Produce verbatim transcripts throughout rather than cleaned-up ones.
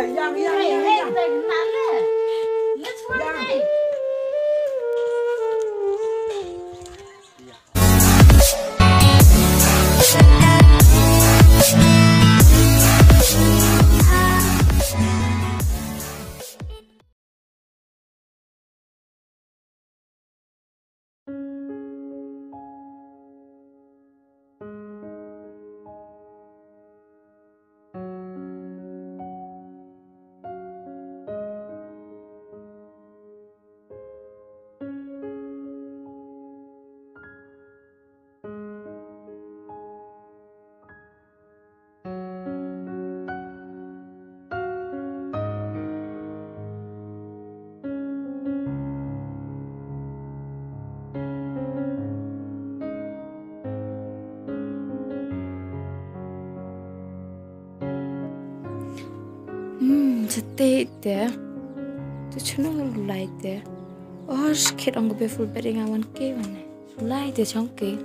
Yang, yang, hey, yang, hey, yang. Hey, Nale. Let's work, hey. Hmm, sate te. Tu chuna lai te. Or skit ong be full bering awan ke wane. Lai te chong ke.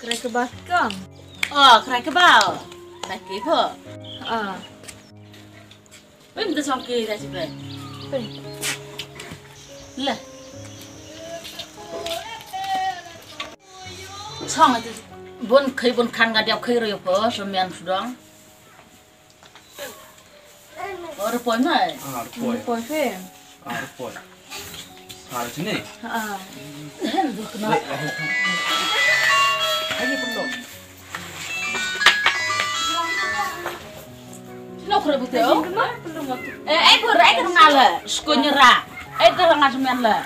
Krai kebal kong. Oh, krai kebal. Krai kebal. Ah. Pem da chong ke da chipe. Pem. Le. Chong ati bun khai bun khan ga diap khai ro yo po so mian sudong. Oh, ro poi mai. Ah, ro poi. Ro poi pem. Ah, ro poi. Ah, ro sini. Ah. Hen buk na. Ayo pun dong. Sino kore bute o? Eh, eh, kore, eh, kore ngala. Sko nyera. Eh, kore ngala semen la.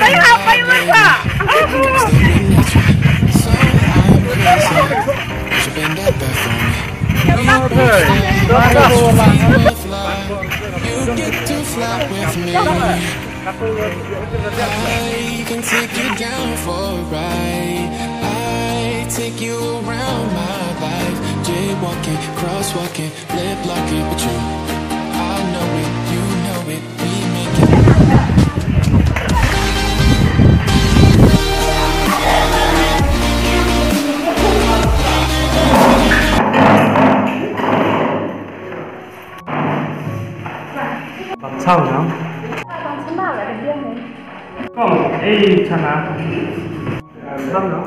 Ayo, apa yang masa? You get to fly with me. I can take you down for a ride. I take you around my life. Jaywalking, crosswalking, lip locking with you. I know it, you know it, we make it. Bam chau no. Bam chau na la dia ni. Kong, eh, chana. Bam no.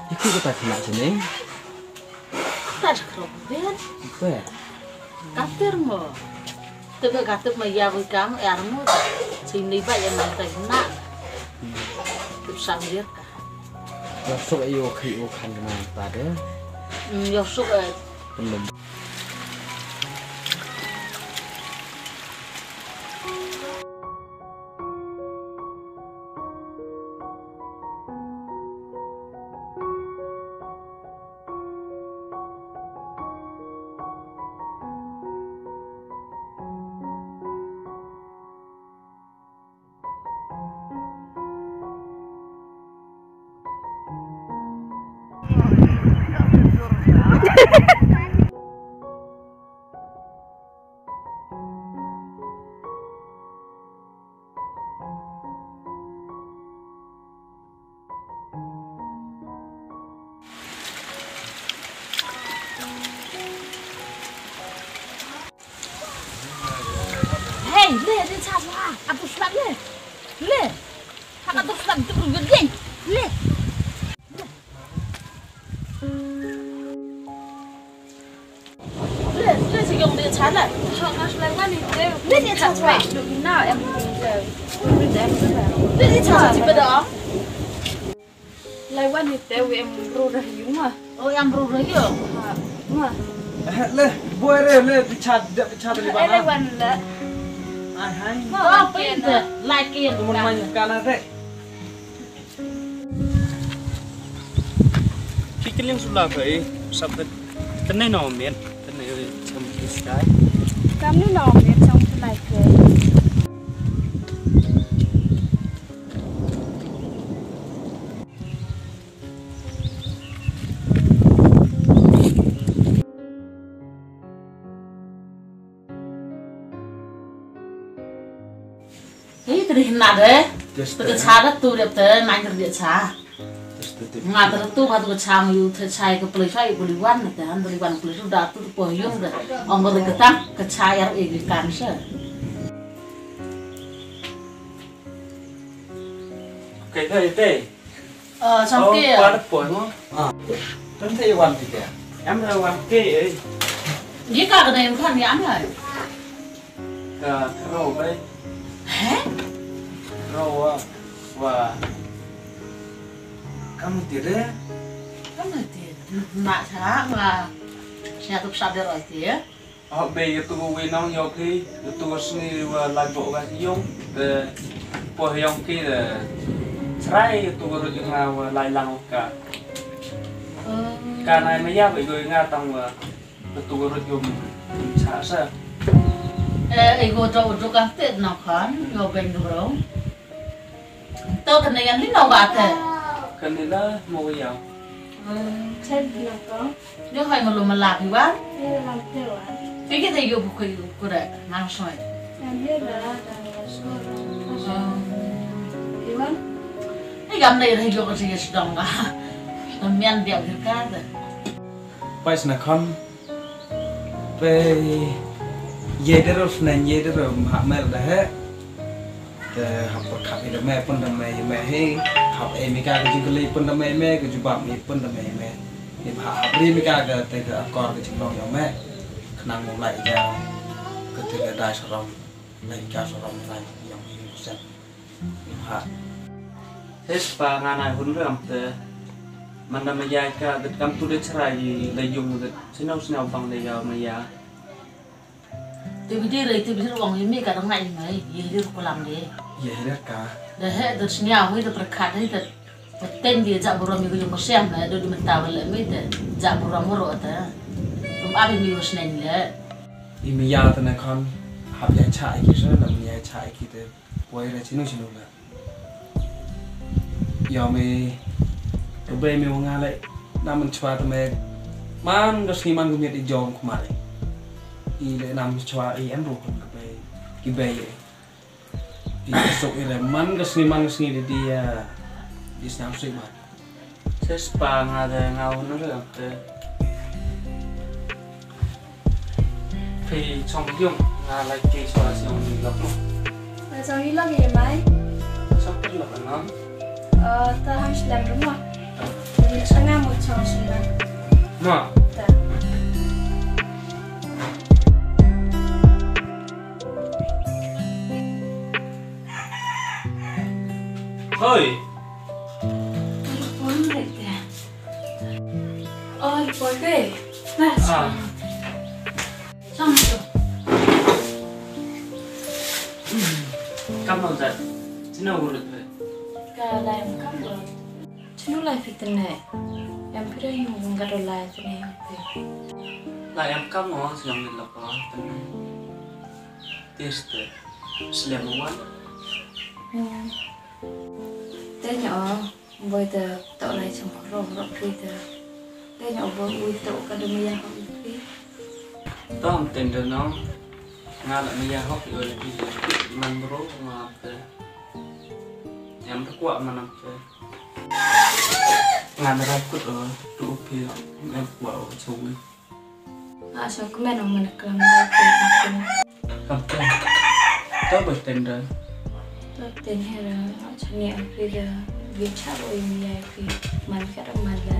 Ïa ki kata khynnah sini. Kata jingkyrpad. Be. Kater mo. Tebe kater ma ïa bui kam ïa mo. Sini ba ïa man tai na. Tip sam lir ka. Ïa suk ïa u khi u khan na ta de. Hmm, ïa suk eh. Hei, le, le, cha, cha, atu slat le. Le. Hak atu slat tu ru geng. Le. Le, le, si yong le cha le. Cha, nga shlai wan ni te. Le, le, cha, cha. Lu na em ni te. Le, le, cha, cha, ti ba da. Lai wan ni te wi em ru ra yung ma. Oh, em ru ra yung. Ha, ma. Eh, le, boy re, le, di cha, di cha tali ba. Eh, le wan le. Ai, hai. Ma, oh, wan ke na. Lai ke. Tumun mai kana te. Ki kling sula ka e, sab te. Tene no men, tene cham ki sky. Kam ni no men cham ki lai ke. Hei, tadi hina de. Te ka cha da tu de te, nang kerja cha. Nga ter tu ka tu ka cha ngu yu te cha ka play cha yu kuli wan te, han kuli wan kuli tu da tu po yung de. Ong kuli ka tang ka cha yar e kan se. Kai kai te. Ờ, xong kia. Qua đất bồi không? À. Tránh thế quan thì kìa. Em là quan kê ấy. Dĩ cả cái này em còn dám rồi. Ka rau bai. Hả? Rau wa. Wa. Kamu tidak? Kamu tidak. Mak saya mah. Saya tuh sadar aja ya. Hok bei ïa tu wei nong ïoh ki ïa tu sngi wa lai bok wa yong te poh yong ki te chrai ïa tu ruh ïa nga wa lai lang ka. Ka nai ma ïa bei goi nga tang wa ïa tu ruh yong cha sa. Eh, ei go do do ka te na kan yo ben do. To kane yan li no ba te. Kane la mo ya. Hmm, chen na ko. Yo hai mo lo ma la bi wan. Ye la te wan. Te ke te yo bu ko yo ko re. Nang soi. Yan ye la da la so. Iwan. Ni gam nei re yo ko te yes dong ba. Mian dia ka te. Pais na kon. Pei, ye de ro snen ye de ro ha mer da he. Te hap por khap i da me pun da me ye me he. Hap e mi ka ka jingkali pun da me me, ka jubab mi pun da me me. Ni ba hap ri mi ka ka te ka akor ka jinglong yo me. Khnang mo lai ja ka te ka dai sarong. Lai ka sarong lai yong hi sen. Ha. Hes pa nga na hun ram te. Manda ma ya ka git kam tu de chrai de yung de. Sino sino bang de ya ma ya. Te bidi re te bidi wang imi ka dang ngai mai. Ye lir kulam de. Ye lir ka. De he de snya hui de perkat de de. Ten de ja burom yu yung sem de de menta wale mi de. Ja burom ro de. Tum abi mi usnen le. Imi ya te na kon. Hap ya cha iki se na mi ya cha iki de. Poi re chinu chinu la. Yo me, ka bei me wa nga le, na man chwa te me, man ka sngi man ka miet i jong kumare. I le na man chwa i en ru ka bei, ki bei e. I ka sok i le, man ka sngi man ka sngi di di ya, di snam sui man. Ses pa nga de nga un re te. Phi chong yung nga lai ke so la siang ni lok no. Nga chong i lok i mai. Chong phi lok no. Eh, ta ham shlem rum no. Ni changa mo chong shlem. Ma. Ta. Hoi. Oi, poi be. Mas. Ah. Kam no jat. Sino urut re. Ka lai em kam ro. Chinu lai phi tene. Em phi re yung ka do lai tene em phi. Lai em kam no siang ni lapa tene. Tiste. Slem wan. Hmm. Tanya o. Boi te to lai chong kro kro phi te. Tanya o boi ui to ka dum ya hok phi. Tom tender no. Nga la me ya hok yo le phi. Man bro nga te. Em te kwa man am te. Nga na ra kut o tu phi. Em kwa o so wi. A so kmen o man klam na te. Kam te. To boi tender. To ten hera chani a phi da. Bi cha o yu ya phi. Man ka da man da.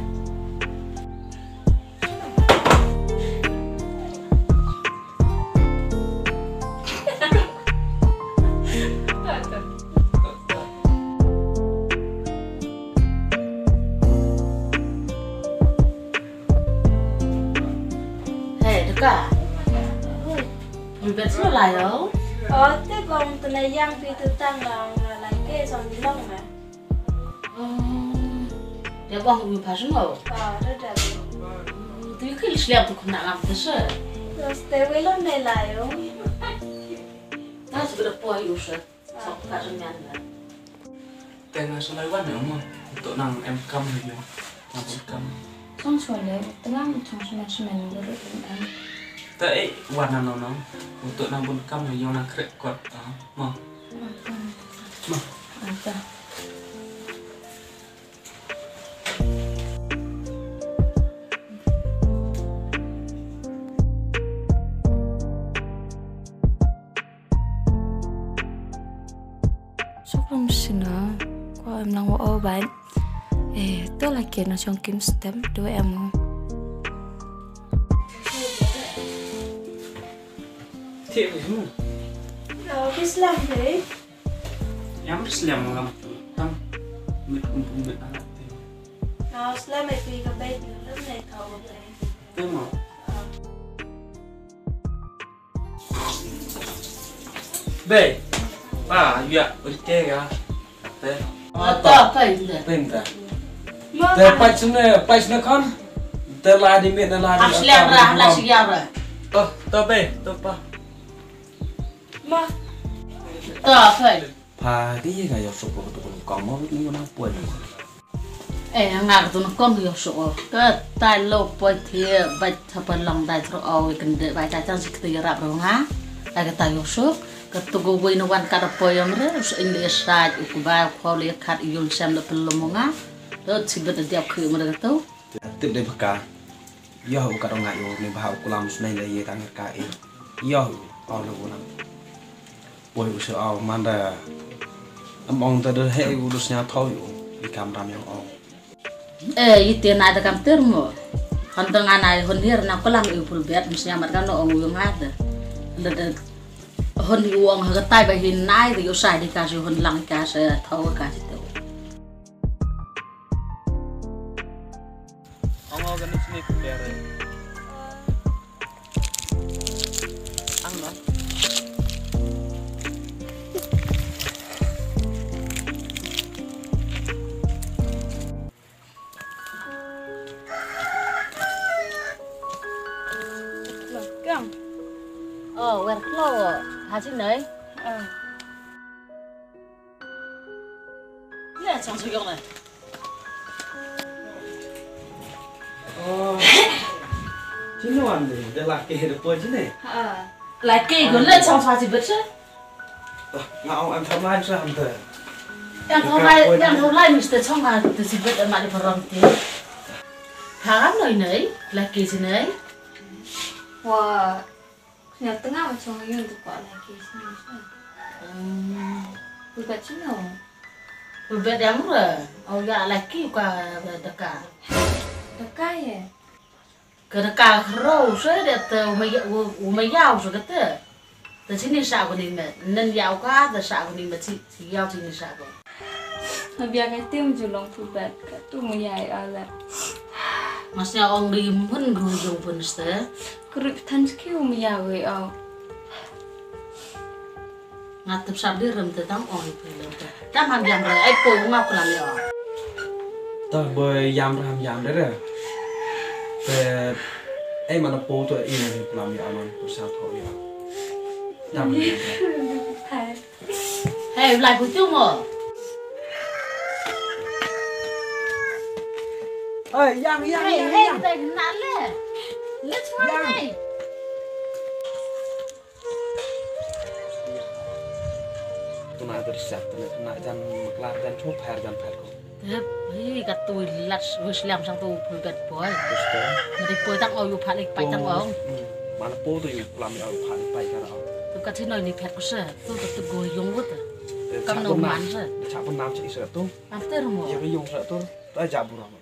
Hey, Daka. Ui, bet slo la yo. O, te bong tena yang pi tu tang la la ke song di long ma. Oh, ya bong ui pa sno. O, da da. Tu ki sliap tu kena ngam tu se. Terus te welon ne la yo. Ta se bera po yu se. Sok ka semian la. Te nga shu lai wan ne mo. Untuk nang em kam ne yo. Nang bun kam. Chong shu le, tengah chong shu na shu men dulu em. Te eh wan na no no. Untuk nang bun kam ne yo nang krek kot. Ah, mo. Mo. Ata. Sokram sina, kwa em nang wa o ban. Eh, to la ke na chong kim stem, do em o. Thik ni semua. Lo, ki slam deh. Yang slam ngam tu. Tang, mit kumpul mit anak tu. Lo, slam eh, pi ka baik, lem ne kau ka baik. Tengok. Bei. Pa, yu ïa, ur te ïa. Te. Ata, ata, inda. Te inda. Te pach ne, pach ne khon. Te la di mit ne la di. Asliam ra, la siam ra. To, to bei, to pa. Ma. To, ata. Pha ki ïa nga ïoh suk ko tu ko kong mo ni na poi ni. Eh, nga ka tu na kong ïoh suk ko. Ka tai lo poi thie bai tha pa long dai thro o wi kende bai ta chang sik te rap ro nga. Ai ka tai ïoh suk. Ka tu ko wei na wan ka da poi ong re, us ing le sai u ku bai ko le khat yul sem le pelum nga. Lo chi bet diap khu mo re ka tu. Tip dei baka. Ïoh u ka dong ngai u ni bha u kulam snei le ye tang ka e. Ïoh u au le u nang. Poi u shu au man da. Am ong ta de he u dus nya thau u. I kam ram yang ong. Eh, i te na da kam ter mo. Han da nga na hon her na kulam u pul bet mus nya mat kan ong u nga da. Le da hon u ong ha ka tai ba hin nai de u sai di ka shu hon lang ka se thau ka se te. Ang awa ganun sini ko pera. Ang na. Kang. Oh, wer klo. Haji nai. Ah. Ïa, chang shu ïong ne. Oh. Sino wan de, de laki de poi sini. Ha. Laki gun le chang shu bet sha. Nga ong em tham lai sha ham te. Em tham lai, em tham lai Mister Chong ha te sibet em ma de parong ti. Pha ngam noi nei, laki sini. Wa. Nya tengah macam yun tu kwa laki sini. Hmm. Buka cino. Buka dia mura. Au ya laki ka deka. Deka ye. Ka deka ro se dia te umaya umaya se kata. Te sini sa ko ni me. Nen ya ka te sa ko ni me si si ya sini sa ko. Habia ka tim julong pubat ka tu muyai ala. Nga sngew ong ri mun ru jong pun ste. Krup than skiu mia we au. Nga tip sap di rem te tang ong ri pun te. Tam ham yam re ai po nga pram yo. Ta boy yam re ham yam re re. Te ai mana po to ina ni pram yo aman pur sa tho yo. Tam ham yam re. Hey, lai bu tu mo. Hey, yang, yang, hey, yang, hey, yang. Hey, na le. Let's go. Yang. Hey. Tuna der sat, tuna, tuna jan maklar jan chop her jan pher ko. Tep, hi ka tui lat wis liam sang tu pul gat boy. Terus tu. Nadi boy tang au yu pha lek pai tang au. Hmm. Mana po tu yu plam yu pha lek pai ka au. Tu ka thinoi ni phet ko se. Tu ka tu go yong wut. Kam no man se. Cha pun nam cha isa tu. After mo. Ya ka yong sa tu. Ta ja bu ram.